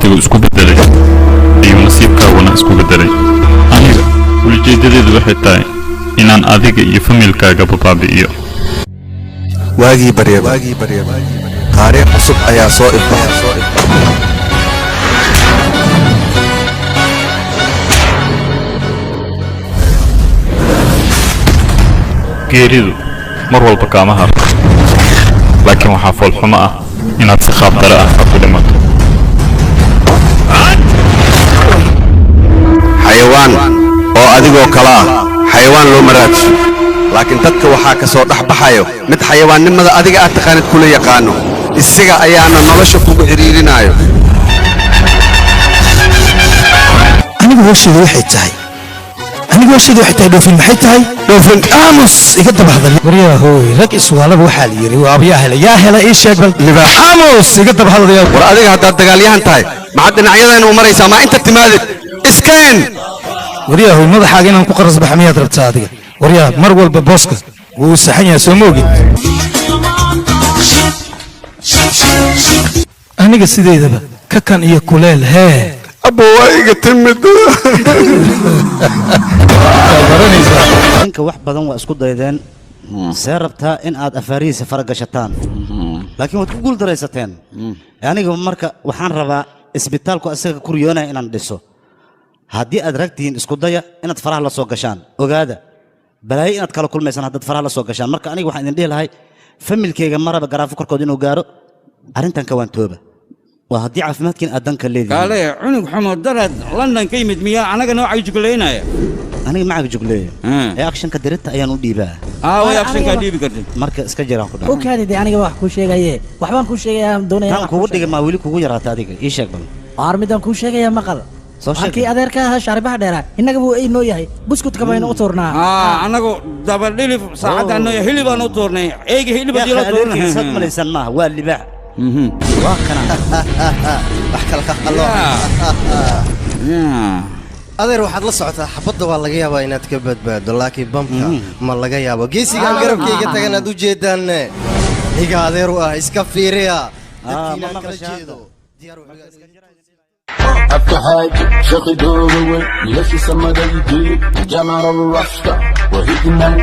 Wakhtigu isku beddelay ayuu nasiibkaaguna isku beddelay. Aniga ujeeddadeedu waxay tahay inaan adiga iyo familkaagaba baabi'iyo. Waagii baryaba taariikh cusub ayaa soo ifbaxay. Geeridu mar walba kaama harto, laakiin waxaa foolxumo ah inaad si qaabdare ah ku dhimato. Xayawaan oo adigoo kale ah xayawaan loo maraadso, laakiin dadka waxaa ka soo dhex baxayo mid xayawaannimada adiga aad taqaanid kula yaqaano, isaga ayaana nolosha kugu xidhiirinaayo. Anigu hooshaydu waxay tahay, anigu hooshaydu waxay tahay dhoofin. Maxay tahay dhoofin? Aamus, iga daba hadal. Waryaa hooy, rag iswaalaba waxaa la yidhi waaba yaa hela, yaa hela, ii sheeg bal. Libaax. Aamus, iga daba hadlaya. War adiga haddaad dagaalyahan tahay, maxaad dhinacyadan u maraysaa? Maa inta timaadid iskeen. Waryaa hooy, madaxaaga inaan ku qaras baxa miyaad rabtaa adiga? Waryaa, mar walba booska wuu saxan yahay, soo ma ogid? Aniga sideydaba kakan iyo kuleel hee. Abba, waa iga timid. Waa baranaysaa. Ninka wax badan waa isku daydeen, see rabtaa in aad afaarihiisa fara gashataan, laakiin waad ku guuldaraysateen. Aniga marka waxaan rabaa isbitaalku asaga ku riyoonaya inaan dhiso. Haddii aad ragtihiin, isku daya inaad faraha la soo gashaan. Ogaada balaayo inaad kala kulmaysaan haddaad faraha la soo gashaan. Marka aniga waxaan idin dhihi lahay, familkayga maraba garaafo korkood inuu gaaro arrintan ka waantooba, waa haddii caafimaadkiin aad danka leedihiin. Kaale, cunug xumo daraad London ka yimid miyaa anaga noo cagjuglaynaya? Aniga macaga jugleeya ee actionka dirinta ayaan u dhiibaa. Aa, way actionkaa dhiibi kartid. Marka iska jiraan ku U dhaca. Kaadi dee, aniga wax kuu sheegaye, waxbaan kuu sheegaya, doonaya. Tan kugu dhigay maa weli kugu yaraata? Adiga ii sheeg bal. Waar, midaan kuu sheegaya maqal. Soo sheeg. Halkii adeerka ahaa shaaribaha dheeraa, innaga buu ay noo yahay, buskutka baynu u tuurnaa. Aa, anagu dabadhilif saacadaan noo hilibaan u tuurnay, eyga hilib yaa hadii loo adeerkiisa tuurnay. Malaysan maaha, waa libaax, waa kana. Wax kale ka qallo. Adeer, waxaad la socotaa xabadda waa laga yaabaa inaad ka badbaado, laakiin bamka ma laga yaabo. Geesigaan garabkayga tagan aad u jeedaanne iga adeer u ah, iska fiiriya dadkiinaan ma kala maqashaa. Jeedo diyaar wuxuu Abta Haji, Sheikh Dogowe, Leshi Samadaydi, General Rasta, Wahidman.